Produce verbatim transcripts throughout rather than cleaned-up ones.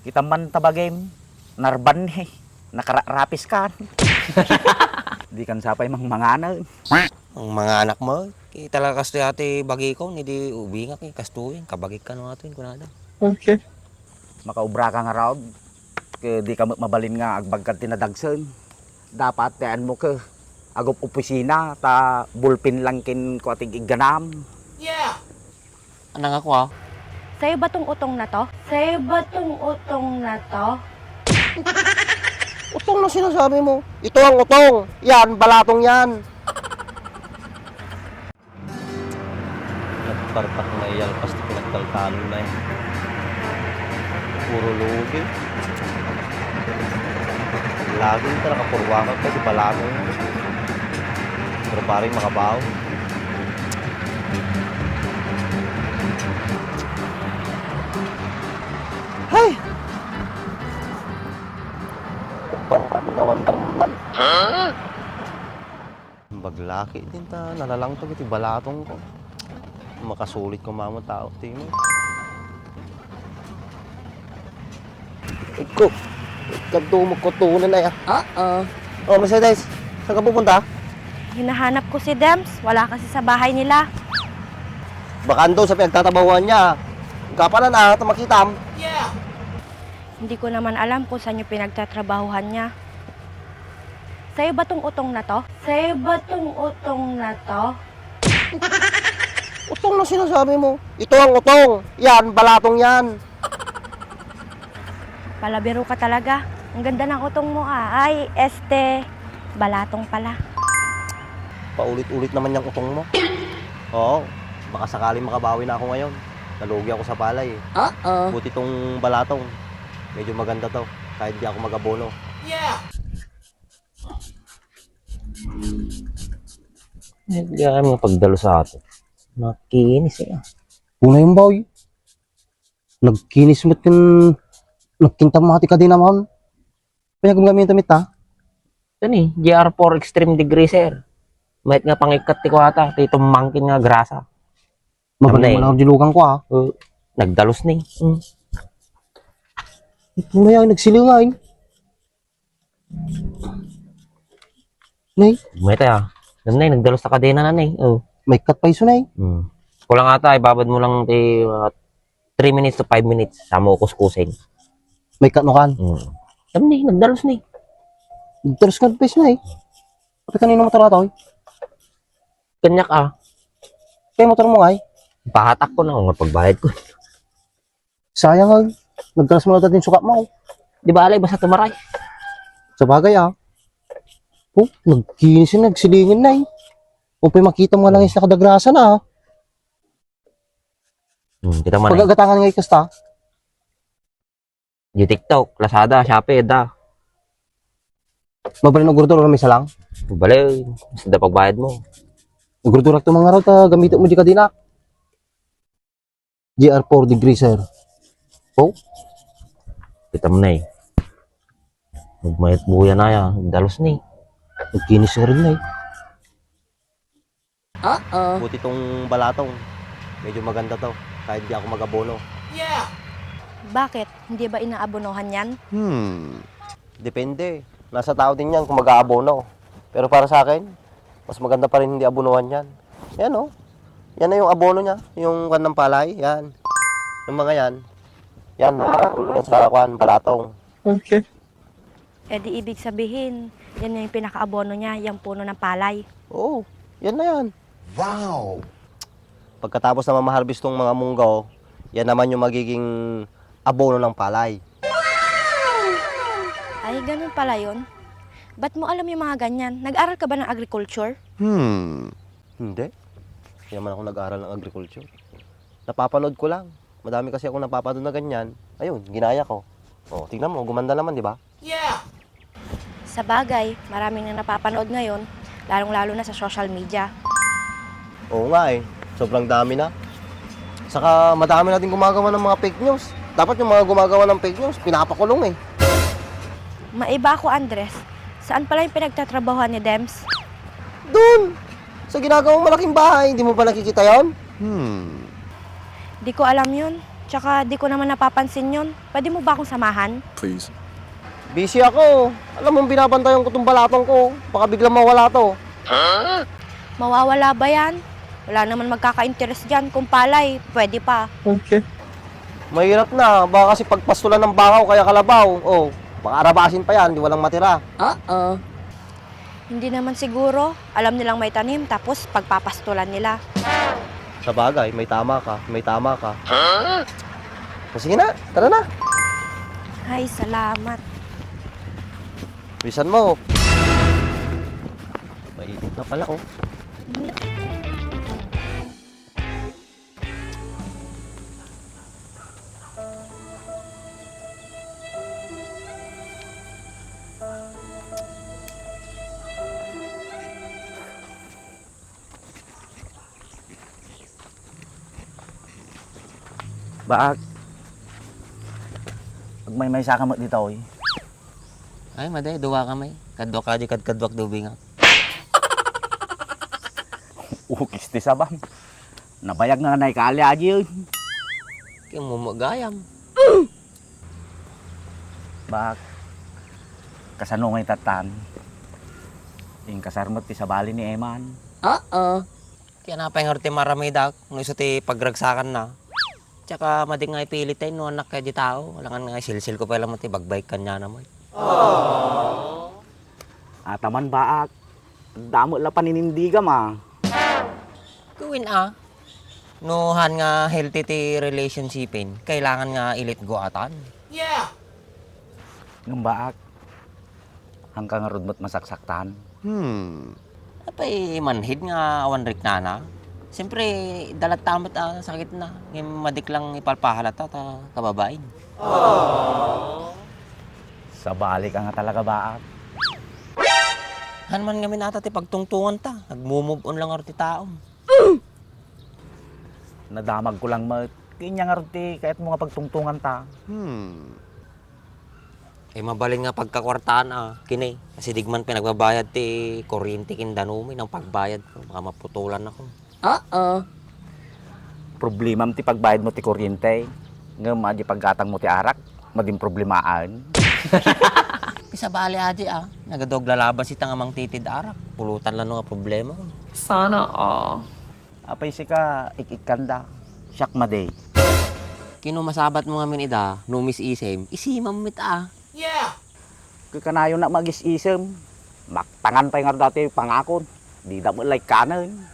Kita man ta bagim, narban ni, nakararapis kan. Di kan sapay mangmanganan. Ang mga anak mo, eh, talaga kastoy ati bagikon, idi ubingak, eh, kastoy, kabagik kano ato, kunada. Okay. Makaubra ka nga raod, ket di ka met mabalin nga agbagkad ti nadagsen. Dapat ti anmo ke, agup-opisina, ta bulpin lang ken kua ti igganam. Yeah! Anang ako, ah? Sayo ba tong utong na to? Sayo ba tong utong na to? Utong na sinasabi mo? Ito ang utong. Yan, balatong yan. Nagpartak na iyalpas ti pinagtaltalon na eh. Puro lugi. Lagi talaga purwakan ka, di balatong. Pero parang makabaw. Hay! Baglaki din ta, nalalangtog iti balatong ko. Makasulit ko mamo tao, ti mo. Ko, kadto mo kutunan ay, ah. Oo. Oh, Mercedes, saan ka pupunta? Hinahanap ko si Dems. Wala kasi sa bahay nila. Baka ando sa pinagtatabahuan niya. Kapanan, ah, ta makitam. Yeah. Hindi ko naman alam kung saan yung pinagtatrabahuhan niya. Sayo ba tong utong na to? Sayo ba tong utong na to? Utong na sinasabi mo. Ito ang utong. Yan, balatong yan. Palabiro ka talaga. Ang ganda ng utong mo, ah. Ay, este, balatong pala. Paulit-ulit naman yung utong mo. Oo, baka sakaling makabawi na ako ngayon. Nalugi ako sa palay, eh. Oo. Buti tong balatong. Medyo maganda to. Kahit di ako mag-abono. Yeah! Ay, di kaya mga pagdalo sa ato. Makinis, eh. Una yung bawi. Nagkinis met ken nagkinta met ti kadena man. Panyaggamit ta? Ito ni, G R four Extreme Degreaser. Mayat nga pangikkat ti kuwata, ti tumangkin nga grasa. Mabalin. Tamnay. Malang dilugan ko, ah. Uh, nagdalus ni. Mm. Ito na yan, nagsilingan. Nay. Mayat, ah. Tamnay, nagdalus ta kadena na, nay. Oh. Maikkat pa isu, nay. Mm. Kulang ata, ibabad mo lang ti, uh, three minutes to five minutes, sa mo kuskusin. Maikkat no kan? Mm. Tamnay, nagdalus ni. Nagdalus kan pa isu, nay. Apay kanino motor ato, eh? Kanyak, ah. Kay motor mo, ay? Pahatak ko na, nga pagbayad ko. Sayang, ay. Nagkalas mo na din sukat mo. Di ba, alay, basta tumaray. Sa bagay, ah. Oh, nagkinis yun, nagsilingin na, eh. O, pa'y makita mo nga lang is nakadagrasa na, ah. Hmm, kita man, eh. Pagagatangan nga ikasta. Di TikTok, Lazada, Shopee, da. Mabalin, ugurdur, may isa lang? Balin, basta da pagbayad mo. Ugurdur, at tumangaraw, ta, gamit mo di kadena. G R four Degreaser. Oh? Kita mo na, eh. Magmayat buya na ya, dalus ni. Nagkinis nga rin na, eh. Oo. Buti tong balatong. Medyo maganda to. Kahit di ako mag-abono. Yeah! Bakit? Hindi ba inaabonohan yan? Hmm. Depende. Nasa tao din yan kung mag-aabono. Pero para sa akin, mas maganda pa rin hindi abonohan yan. Yan, oh. Yan na yung abono niya. Yung kwan ng palay. Yan. Yung mga yan. Yan. Yan sa kwan, balatong. Okay. Eh di ibig sabihin, yan na yung pinakaabono niya, yung puno ng palay. Oo, yan na yan. Wow! Pagkatapos na mamaharbis tong mga munggo, yan naman yung magiging abono ng palay. Ay, ganun pala yun. Ba't mo alam yung mga ganyan? Nag-aral ka ba ng agriculture? Hmm. Hindi. Hindi naman ako nag-aral ng agriculture. Napapanood ko lang. Madami kasi akong napapanood na ganyan. Ayun, ginaya ko. Oh, tingnan mo, gumanda naman, di ba? Yeah! Sa bagay, maraming na napapanood ngayon, lalong-lalo na sa social media. Oo nga eh, sobrang dami na. Saka madami na din gumagawa ng mga fake news. Dapat yung mga gumagawa ng fake news, pinapakulong eh. Maiba ako, Andres. Saan pala yung pinagtatrabahuan ni Dems? Doon! Sa ginagawang malaking bahay, hindi mo ba nakikita yon? Hmm. Di ko alam yun. Tsaka di ko naman napapansin yon. Pwede mo ba akong samahan? Please. Busy ako. Alam mo, binabantayan ko tong balatong ko. Baka biglang mawala to. Mawawala ba yan? Wala naman magkaka-interest dyan. Kung palay, pwede pa. Okay. Mahirap na. Baka kasi pagpastulan ng baka o kaya kalabaw. Oh, baka arabasin pa yan. Di walang matira. Oo. Hindi naman siguro. Alam nilang may tanim, tapos pagpapastulan nila. Sa bagay, may tama ka. May tama ka. O sige na, tara na. Ay, salamat. Bisan mo. Mainit na pala, oh. Baak. Agmaymaysa ka met ditoy. Ay, madi, dua kami. Kaduak kadi, kadkaduak di ubingak. Ukis ti sabam. Nabayag nga naikali, Aji, oy. Ket mumugayam. Baak, kasano ngay tattan? Inkasar met ti sabali ni Eman. Oo. Ket apay ngarud ti maaramidak no isu ti pagragsakanna? Tsaka madi nga ipilit tay no annak kadi tao, alangan nga isilsil ko pay laeng ti bagbay kaniana met. Ataman, Baak, adda met la paninindigam a. Ket wen a, no han nga healthy ti relationshipin, kailangan nga i-let go atan. Ngem, Baak, hanka ngarud met masaksaktan. Hmm. Apay manhid nga awan riknana? Siyempre, dalatta met a sakitna, ngem madik lang ipalpahalata ta kababain. Sabalika nga talaga, Baak. Han man ngamin ata ti pagtungtunganta, nagmo-move on lang ngarud ti taom. Nadamagko lang met. Ket ania ngarud ti kayatmo nga pagtungtunganta? Hmm. Ay, mabalin nga pagkakuartaan a, ket ni, asideg man pay nagbabayad ti kuryente ken danumi, nang pagbayad ko, baka maputolan ako. Oo. Problemam ti pagbayad mo ti kuryente, ngem adi paggatang mo ti arak, madin problemaan. Ket sabali adi a, nagadu aglalaban sita nga mangtitid arak, pulutan la no nga problema. Sana all. Apay sika, ik-ikkanda. Siak madi. Ket no masabat mo ngamin ida, no mis-isem, isimam met a. Ket kanayon a magis-isem. Maktangan pay ngarud dati pangakon. Dida met la ikkanen.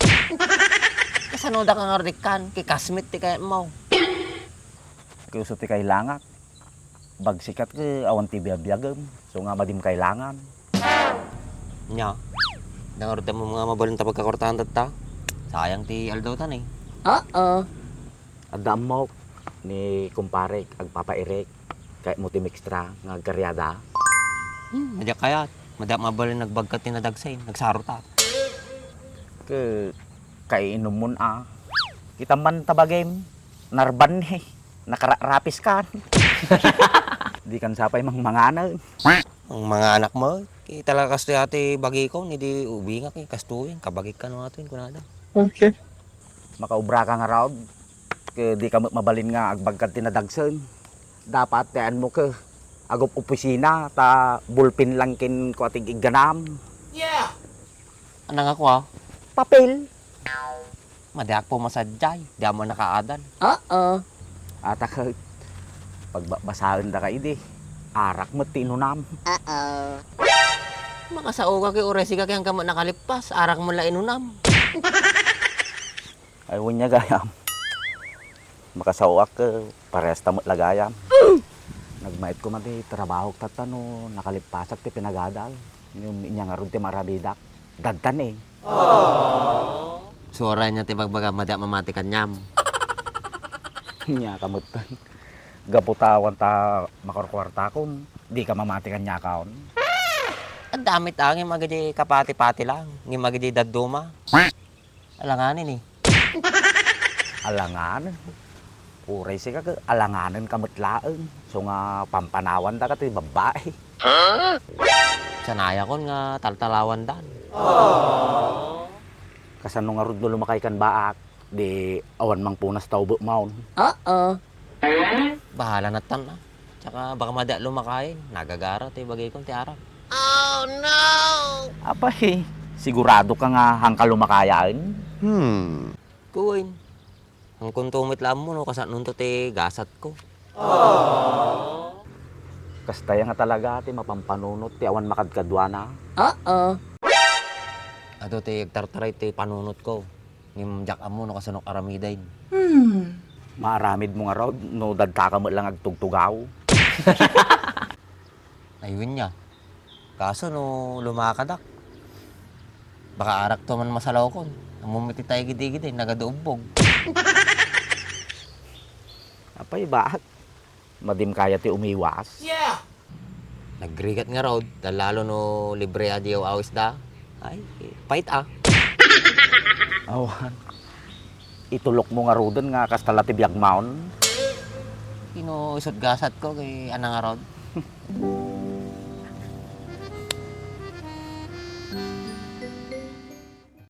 Kasanoda ka ngarud ikkan, ket kas met ti kayatmo. Ket isu ti kailangak. Bagsikat ket awan ti biabiagem, isu nga madim kailangan. Nia, adda ngarud ti mabalin ta pagkakuartaan tatta? Sayang ti aldawtan e. Oo. Adda ammok ni kumparek agpapairek, kayatmo ti mixtra nga agkariada? Hmm, madi a kayat. Madi a mabalin nagbagkat ti nadagsen, nagsarota. Ket kaiinumon a. Kitam man ta bagim, narban ni. Nakararapis kan. Dikan sa pay mangmanganen. Mangmanganak mo, ket talaga kastoy a ti bagikon, idi ubingak, ket kastoyen, kabagik kano ato, kunada. Okay. Makaobra ka ngarud, ket dika met mabalin nga agbagkad ti nadagsen. Dapat ti anmo ket agup-opisina, ta bulpen lang ken kua ti igganam. Ania nga kua? Papel. Madiak pumasadiay, di amo nakaadan. Oo. Ata ket, pagbabasaen da ka idi, arak met ti inunam. Oo. Makasaoka ket uray sika ket haanka met nakalippas, arak met la inunam. Ay, wen a gayam. Makasaoak ket parehas ta met la gayam. Nagmaitko man ti trabahok tatta no nakalippasak ti pinagadal. Ngem ania ngarud ti maaramidak? Daddan e. Suray nia ti bagbaga, madi a mamati kaniam. Ania ka met. Gapu ta awan ta makurkuartakon, dika mamati kaniakon. Adda met a, ngem agidi kapati-pati lang, ngem agidi dadduma. Alanganen e. Alanganen? Uray sika ket alanganen ka met laeng. Isu nga pampanawanda ka ti babbai. Sanayakon nga taltalawandan. Kasano ngarud no lumakay kan baak, di awan mangpunas ta ubek maon? Oo. Bahala na tan, ah. Tsaka baka madi a lumakayen. Nagagara ti bagikon ti arak. Apay, sigurado ka nga hangka lumakayaen? Hmm. Kuwen. Hangkonto met la ammo no kasano ti gasatko. Kasta ya nga talaga ti mapampanunot ti awan makadkaduana. Oo. Adu ti agtartaray ti panunotko. Ngem diak ammo no kasano aramiden. Hmm. Maaramidmo ngarud no dadtaka met lang agtugtugaw. Ay, wen ya. Kaso no lumakadak, baka arakto man masalawkon. Ammom iti tayo gidi-gidi, nagadu ubbog. Apay, baak? Madim kaya ti umiwas? Nagrigat ngarud, ta lalo no libre a di awis da. Ay, pait a. Awan. Itulokmo ngaruden nga kasta la ti biagmon? Ino isut gasatko kay ana ngarud?